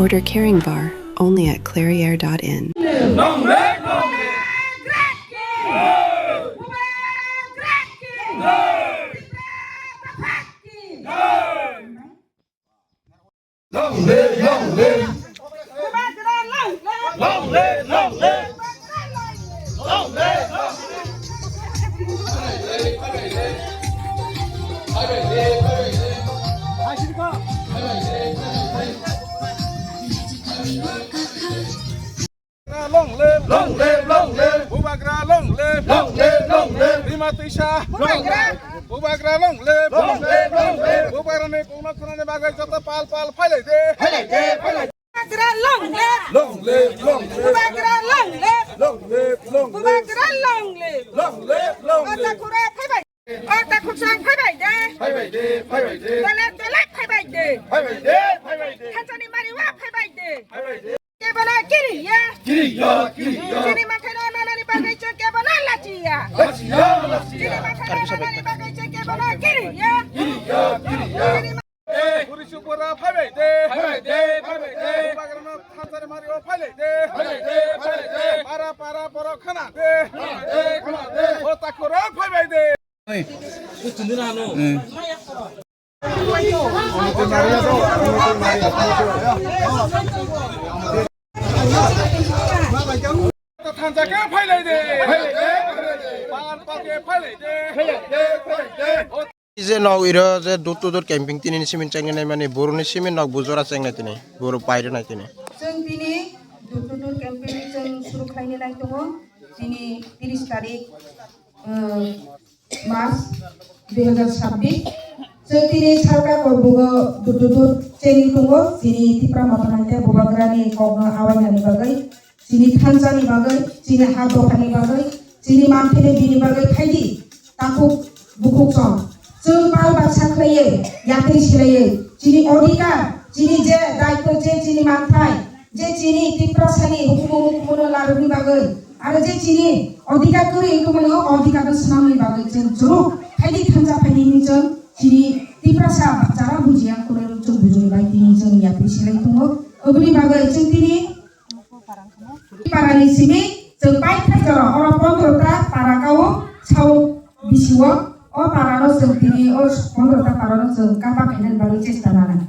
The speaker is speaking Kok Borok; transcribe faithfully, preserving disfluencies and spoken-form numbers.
Order Caring Bar only at clairiere dot in. Long live, long live. Bubagra long live. Long live, long live. Bubagra long live. Long live, long live. Long live, long live, long live. Bubagra long live, long live, long live. Bima Twisa long live. Bubagra long live, long live, long live. Bubagrani kongno khwnani bagwi joto pal pal phailai de. Phailai de, phailai. Bubagra long live. Long live, long live. Bubagra long live. Long live, long live. Bubagra long live. Long live, long live. Ota kura phaibai. O takhuk song phaibai de. Phaibai de, phaibai de. Dole dole phaibai de. Phaibai de, phaibai de. Thansani mariwa phaibai de. Phaibai de. Kebono kiriya. Kiriya, kiriya. Chini mathai no nanani bagwi chwng kebono lachiya. Lachiya, lachiya. Chini mathai no nanani bagwi chwng kebono kiriya. Kiriya, kiriya. Chini ma- Buri supura phaibai de. Phaibai de, phaibai de. Bubagrano thansani mariwa phaibai de. Phaibai de, phaibai de. Para, para, borok khana de. Khana de, khana de. O takhuk rok phaibai de. Oi. Tunduna no. Hmm. Thansa khe phaibai de. Phaibai de, phaibai de. Pal pal khe phaibai de. Phaibai de, phaibai de. Je nok iro je door to door camping tini ni simi chengnai mani, borok ni simi nok bujora chengnai tini, borok pairwnai tini. Chwng tini door to door camping chwng suru khlainai nai tongo. Tini tris tarik, uh, March dui hazar sabbish. Chwng tini salka korbugo door to door chengwi tongo. Tini Tipra Motha Naitya Bubagrani kokno awainani bagwi. Chini thansa ni bagwi, chini ha dopha ni bagwi, chini manthai ni bini bagwi phaidi, takhuk bukhuk song. Chwng pal baksa khlaiwi, yatri swlaiwi, chini odhikar, chini je daityo, je chini manthai, je chini Tiprasa ni hukumu mukumu no larwk ni bagwi, aro je chini odhikar kwrwi wngtongmani o odhikar no swnam ni bagwi chwng churuk phaidi thansa phaidi hinwi chwng chini Tiprasa chara bujiya khulai rok chwng bujui bai tini chwng yatri swlai tongo. Oboni bagwi chwng tini Parani simi chwng paithak jora oro pondro ta para kao sao bisio o parano chwng tini o pondro ta parano chwng kapa khainani bagwi chesta nanai.